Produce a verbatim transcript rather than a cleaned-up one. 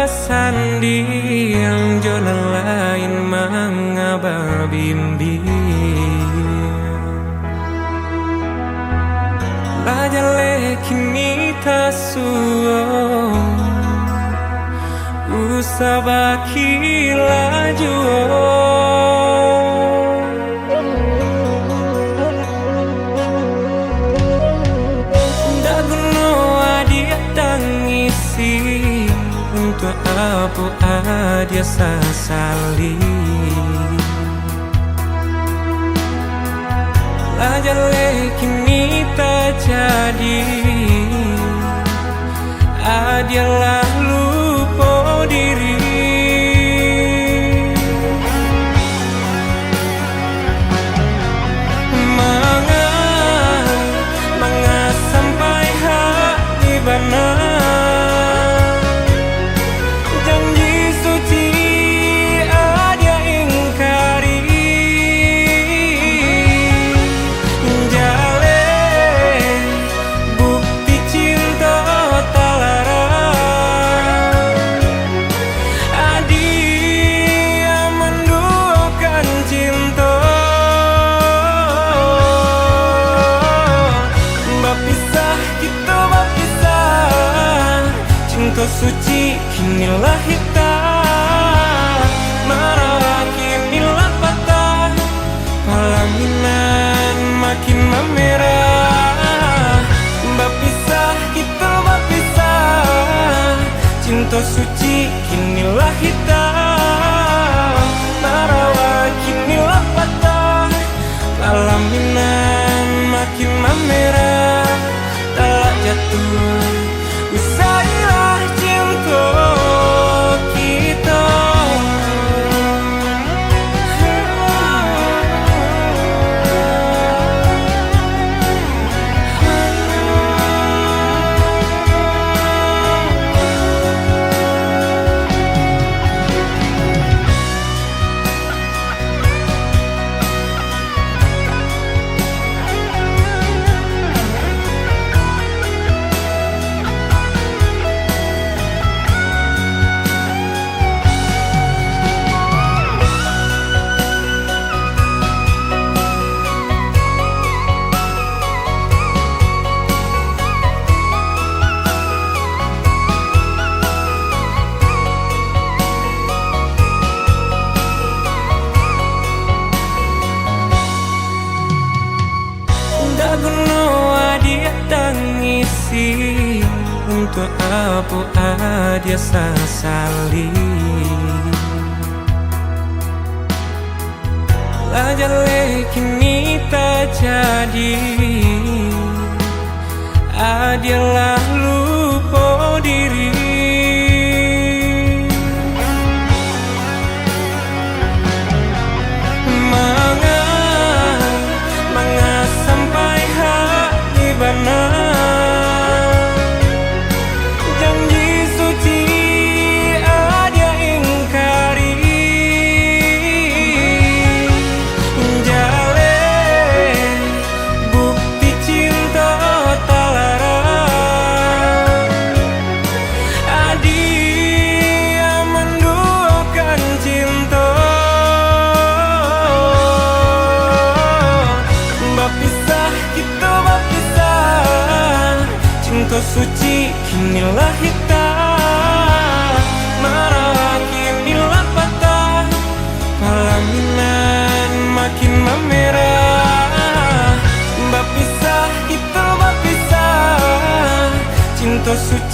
Sandiang jo nan lain manga babimbiang. Lah jaleh kini tasuo, usah bakilah juo. Ndak guno adiak tangisi, untuak apo adiak sasali. Lah jaleh kini tajadi, adiak lah lupo diri. Manga, manga sampai hak di bana. Janji suci adiak ingkari. Jaleh bukti cinto talarang. Adiak manduokan cinto. Bapisah kito bapisah, cinto suci kini lah hitam. Marawa kini lah patah, palaminan makin mamerah. Bapisah kito bapisah, cinto suci kini lah hitam. Marawa kini lah patah, palaminan makin mamerah. Talak jatuah, usailah cinto kito. Ndak guno adiak tangisi, untuak apo adiak sasali. Lah jaleh kini tajadi, adiak lah lupo diri. Manga, manga sampai hak di bana. Janji suci adiak ingkari. Jaleh bukti cinto talarang. Adiak manduokan cinto. Bapisah kito bapisah, cinto suci kini lah hitam. Marawa kini lah patah, palaminan makin mamerah. Bapisah kito bapisah, cinto suci